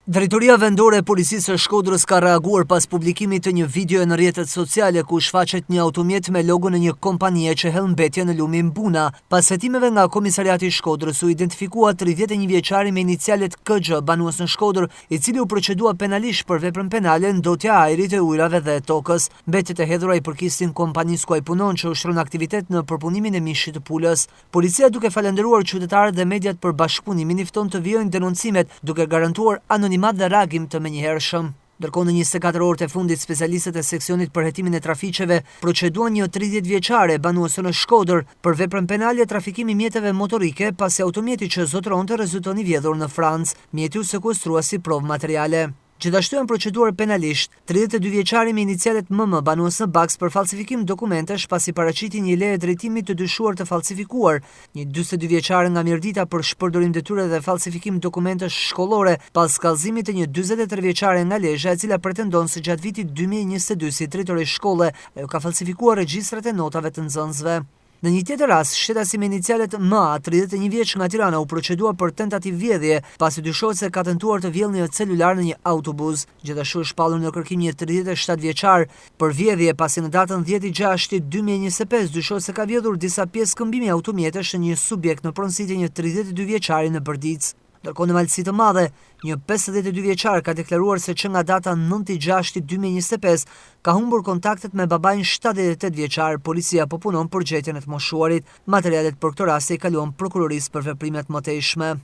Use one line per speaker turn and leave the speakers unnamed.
Drejtoria Vendore e Policisë së Shkodrës ka reaguar pas publikimit të një videoje në rrjetet sociale ku shfaqet një automjet me logon e një kompanie që hedh mbetje në lumin Buna. Pas hetimeve nga Komisariati i Shkodrës u identifikua 31 vjeçari me inicialet KG, banues në Shkodër, i cili u procedua penalisht për veprën penale ndotja e ajrit, e ujërave dhe e tokës. Mbetjet e hedhura i përkisnin kompanisë ku ai punon që ushtron aktivitet në përpunimin e mishit të pulës. Policia duke falënderuar qytetarët dhe mediat për bashkëpunimin i fton të vijojnë denoncimet, duke garantuar anonimat dhe reagim të menjëhershëm. Ndërkohë në 24 orët e fundit specialistët e seksionit për hetimin e trafiqeve proceduan një 30 vjeçare banuese në Shkodër për veprën penale trafikim i mjeteve motorike pasi automjeti që zotëronte rezulton i vjedhur në Francë. Mjeti u sekuestrua si provë materiale. Gjithashtu janë proceduar penalisht 32 vjeçari me inicialet MM banues në Baks për falsifikim dokumentesh pasi paraqiti një leje drejtimi të dyshuar të falsifikuar, një 42 vjeçare nga Mirdita për shpërdorim detyre dhe falsifikim dokumentesh shkollore pas kallëzimit të një 43 vjeçare nga Lezha e cila pretendon se gjatë vitit 2022 si drejtore shkolle ajo ka falsifikuar regjistrat e notave të nxënësve. Në një tjetër rast, shtetasi me inicialet MA, 31 vjeç nga Tirana u procedua për tentativë vjedhje, pasi dyshohet se ka tentuar të vjedhë një celular në një autobus. Gjithashtu është shpallur në kërkim një 37 vjeçar për vjedhje, pasi në datën 10.6.2025 dyshohet se ka vjedhur disa pjesë këmbimi automjetesh në një subjekt në pronësi të një 32 vjeçari në Bërdicë. Ndërkohë në Malësi të Madhe, një 52 vjeçar ka deklaruar se që nga data 9.6.2025 ka humbur kontaktet me babain 78 vjeçar. Policia po punon për gjetjen e të moshuarit. Materialet për këtë rast i kaluan prokurorisë për veprimet e mëtejshme.